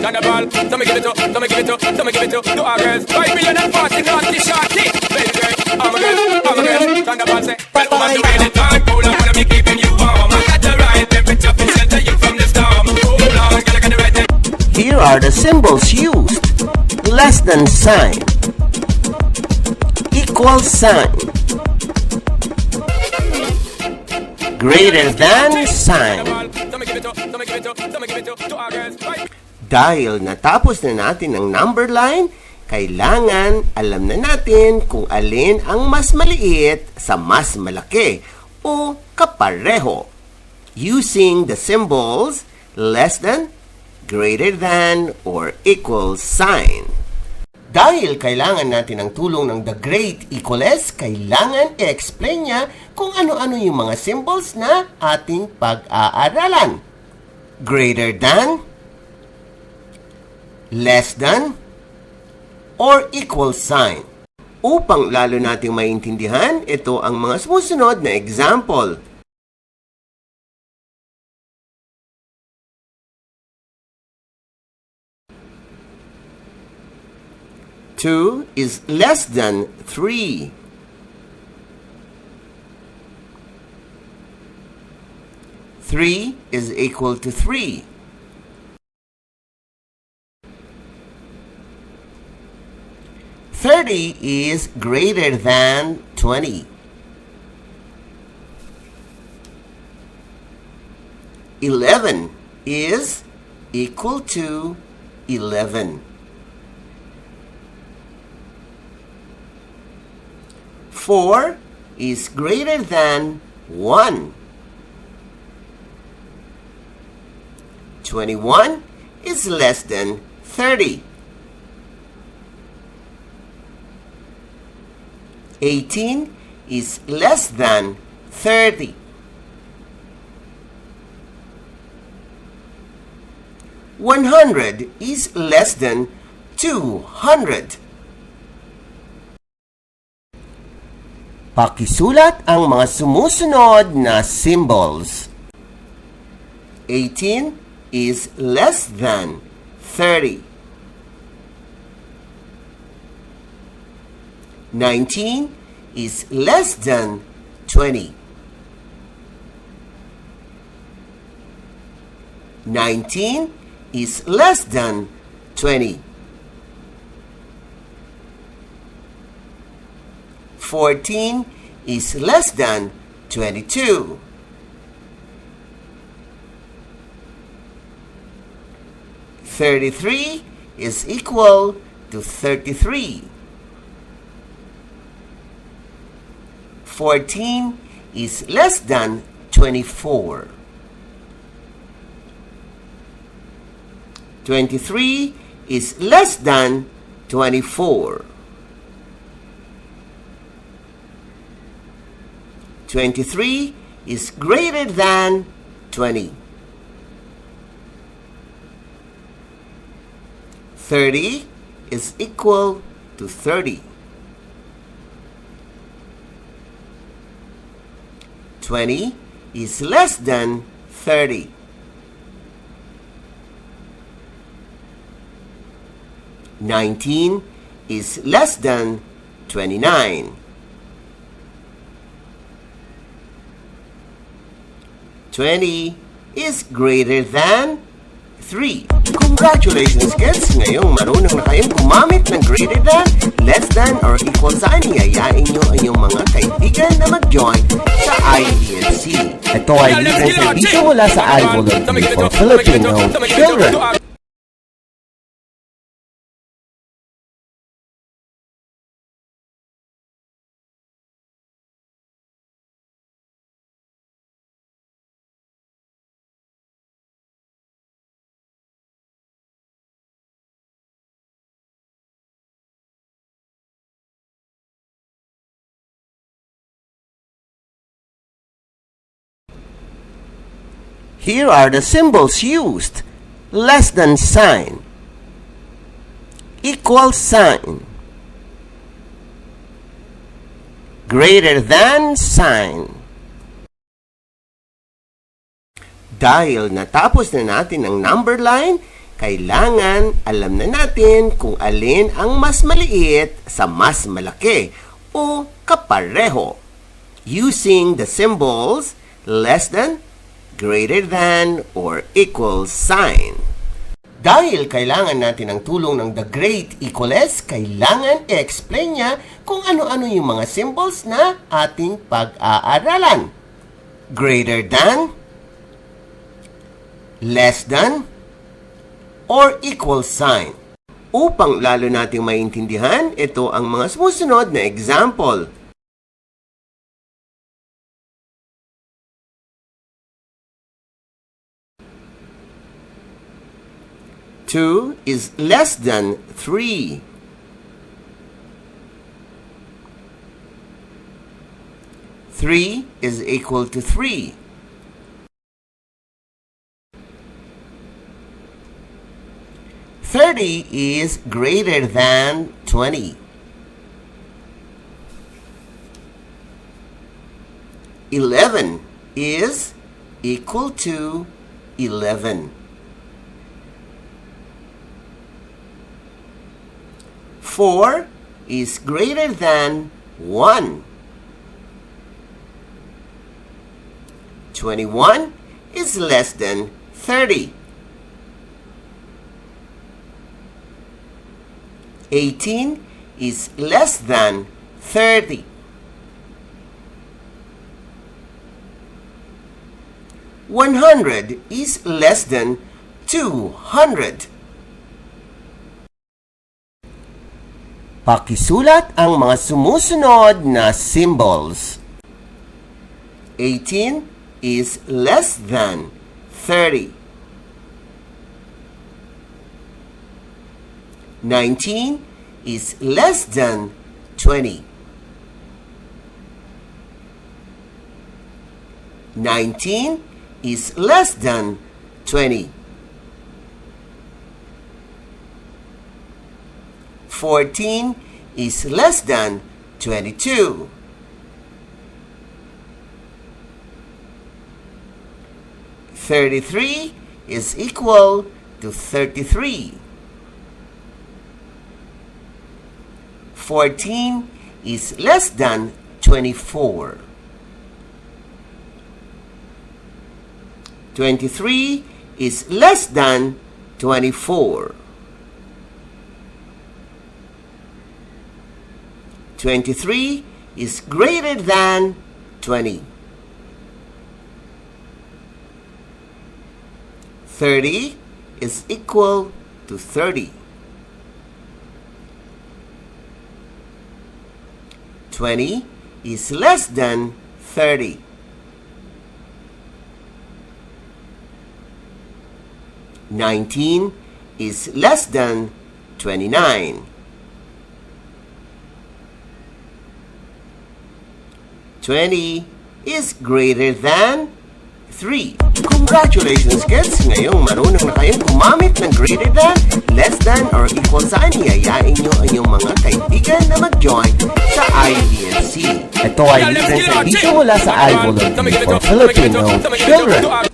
Carnival, so me give it to, so me give it to, so me give it to our girls. 5 million and 40 naughty shorty. Baby girl, I'm a girl. Carnival say, well, woman, you made it time. Hold on, wanna be keeping you warm. I got the right temperature to shelter you from the storm. Hold on, gotta get the right temperature. Here are the symbols used. Less than sign, equal sign, greater than sign. Dahil natapos na natin ang number line, kailangan alam na natin kung alin ang mas maliit sa mas malaki o kapareho. Using the symbols less than, greater than, or equal sign. Dahil kailangan natin ang tulong ng the great equalist, kailangan i-explain niya kung ano-ano yung mga symbols na ating pag-aaralan. Greater than, less than, or equal sign. Upang lalo nating maintindihan, ito ang mga sumusunod na example. Two is less than 3. 3 is equal to 3. 30 is greater than 20. 11 is equal to 11. 4 is greater than 1. 21 is less than 30. 18 is less than 30. 100 is less than 200. Pakisulat ang mga sumusunod na symbols. 18 is less than 30. 19 is less than 20. 19 is less than 20. 14 is less than 22. 33 is equal to 33. 14 is less than 24. 23 is less than 24. 23 is greater than 20. 30 is equal to 30. 20 is less than 30. 19 is less than 29. 20 is greater than 3. Congratulations kids! Ngayong marunong na kayong gumamit ng greater than, less than, or equal sign. Iyayain nyo ang iyong mga kaibigan na mag-join sa IVFC. Ito ay libreng serbisyo mula sa advocacy for Filipino Children. Here are the symbols used. Less than sign, equal sign, greater than sign. Dahil natapos na natin ang number line, kailangan alam na natin kung alin ang mas maliit sa mas malaki o kapareho using the symbols less than, greater than, or equal sign. Dahil kailangan natin ang tulong ng the great equalist, kailangan i-explain niya kung ano-ano yung mga symbols na ating pag-aaralan. Greater than, less than, or equal sign. Upang lalo nating maintindihan, ito ang mga sumusunod na example. Two is less than 3. 3 is equal to 3. 30 is greater than 20. 11 is equal to 11. 4 is greater than 1. 21 is less than 30. 18 is less than 30. 100 is less than 200. Pakisulat ang mga sumusunod na symbols. 18 is less than 30. 19 is less than 20. 19 is less than 20. 14 is less than 22. 33 is equal to 33. 14 is less than 24. 23 is less than 24. 23 is greater than 20. 30 is equal to 30. 20 is less than 30. 19 is less than 29. 20 is greater than 3. Congratulations kids! Ngayong marunong na kayong gumamit ng greater than, less than, or equal sign. Iyayain nyo ang inyong mga kaibigan na mag-join sa IVFC. Ito ay libreng servisyo mula sa IVFC for Filipino Children.